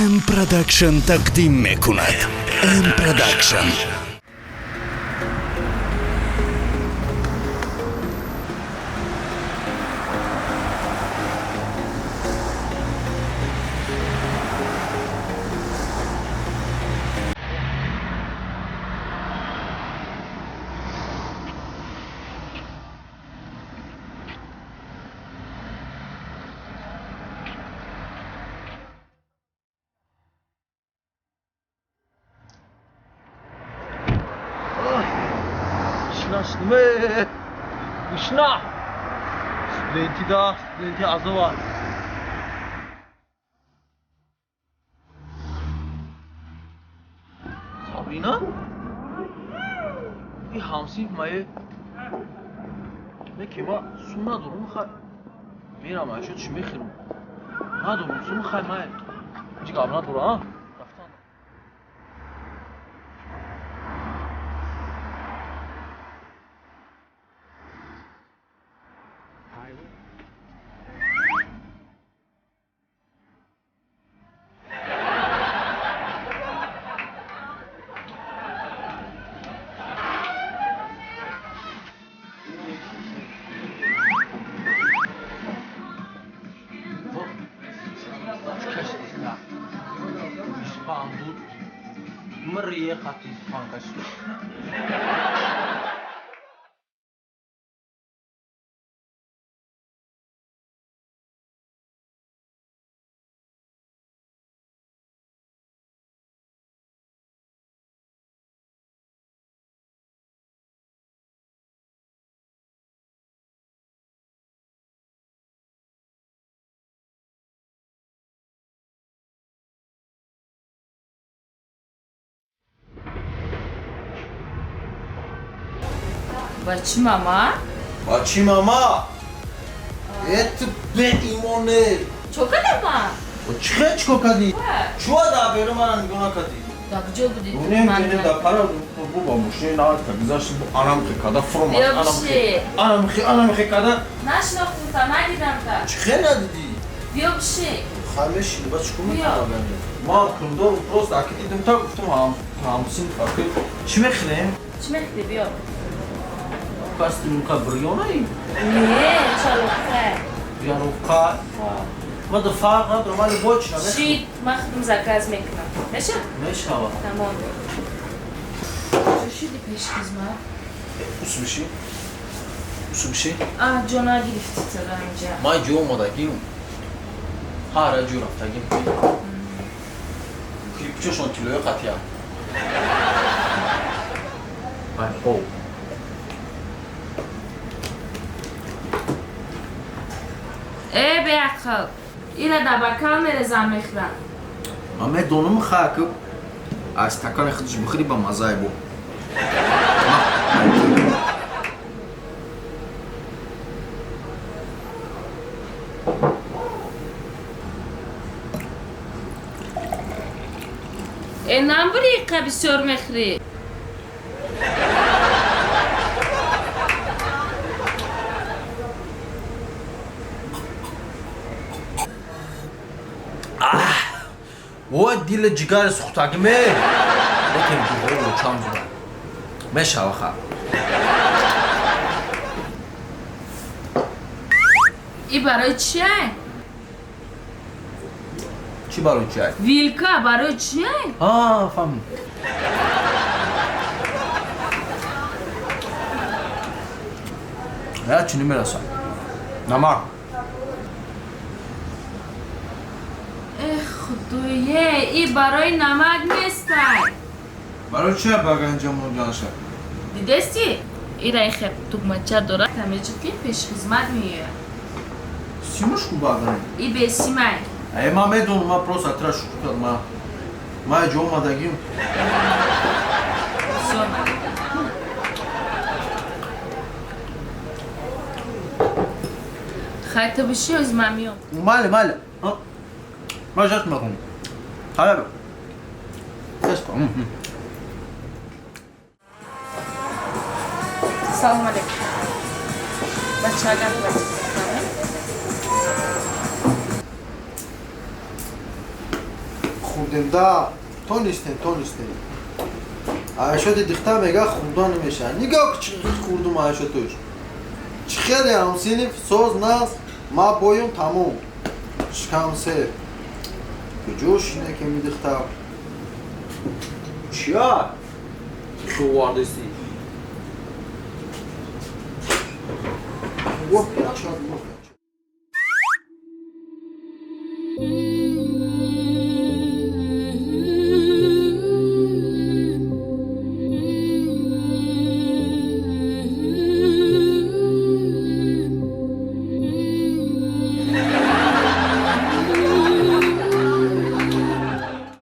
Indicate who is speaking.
Speaker 1: М Production тақдим мекунад. М Production.
Speaker 2: Ишна! Студенти да, студенти азова. Сабрина? И ҳамсинф мае. Не ки ма сум надорум хай. Мерам айшо чӣ мехӯрам? Надорум сум хай мае. Ҳеҷ гап надора, а? Рафтан.
Speaker 3: Бачи мама?
Speaker 2: Бачи мама? Это беимоне.
Speaker 3: Чо кадама?
Speaker 2: Чӣ чико кадӣ? Чуа да беру мара нигоҳ накадӣ?
Speaker 3: Да куҷо будӣ?
Speaker 2: Не, да пара бу ба мошини навад ка гузашт бу анам хе када фуромад. Анам хе. Анам хе, анам хе када.
Speaker 3: Нашинохтум-та, надидам-та.
Speaker 2: Чӣ хе надидӣ?
Speaker 3: Биё биши.
Speaker 2: Хай мешини, ба чико мекунам? Ман пулдор просто аки дидам та гуфтам ҳамсин аки чӣ мехӯрем?
Speaker 3: Чӣ мехӯрӣ биё?
Speaker 2: Пас мука брионай?
Speaker 3: Не, чалоқа.
Speaker 2: Яроқа? Ма да фарқ надорам, вале бо чӣ намехӯрам?
Speaker 3: Шит, ман худам заказ мекунам. Меша?
Speaker 2: Мешава.
Speaker 3: Тамом. Чӣ шуди пеши хизмат?
Speaker 2: Усу биши? Усу биши?
Speaker 3: А, ҷо нагирифтӣ тара инҷа.
Speaker 2: Ман ҷо омадагим. Ҳара ҷо рафтагим. Клипчошон тилои қатия. Ай, оу.
Speaker 3: Э, беақл, ира да бакал мерезам мехӯрам.
Speaker 2: Ман медонам ха, ки аз стакани худаш бихӯри ба маззае бу.
Speaker 3: Э, намбури иқа бисёр мехӯрӣ.
Speaker 2: Вой, дили ҷигари сӯхтагиме. Лекин дуғо чанд зуда. Мешава ха.
Speaker 3: И барои чиай?
Speaker 2: Чӣ барои чиай?
Speaker 3: Вилка барои чиай?
Speaker 2: А, фаҳмидам. Я чӣ намерасам. Намак.
Speaker 3: Худое, и барои намак нестай.
Speaker 2: Барои чия баганҷа монданша?
Speaker 3: Дидести? Ира ихе тугмача дорад, тамеҷид ки пешхизмат меояд.
Speaker 2: Симуш ку баган?
Speaker 3: И бесимай.
Speaker 2: Э, ман медонам, ман просто атра шӯхӣ кардам. Ман ҷо омадагим.
Speaker 3: Хай ту биши, оз ман меом.
Speaker 2: Мале, мале. Ман жас мехӯрам. Халаб.
Speaker 3: Салом алейкум. Бача гап
Speaker 4: Хурдем да, тонистем, тонистем. Айшоти дихта мега хурда намеша. Нигоҳ, чӣ хурдум айшотуш. Чӣ хеле ҳамсиниф соз нас, ма боюм тамом. Шикам сер. Куҷо шине ки мидихта?
Speaker 2: Чия? Шувардеси.
Speaker 4: Воҳ, чад.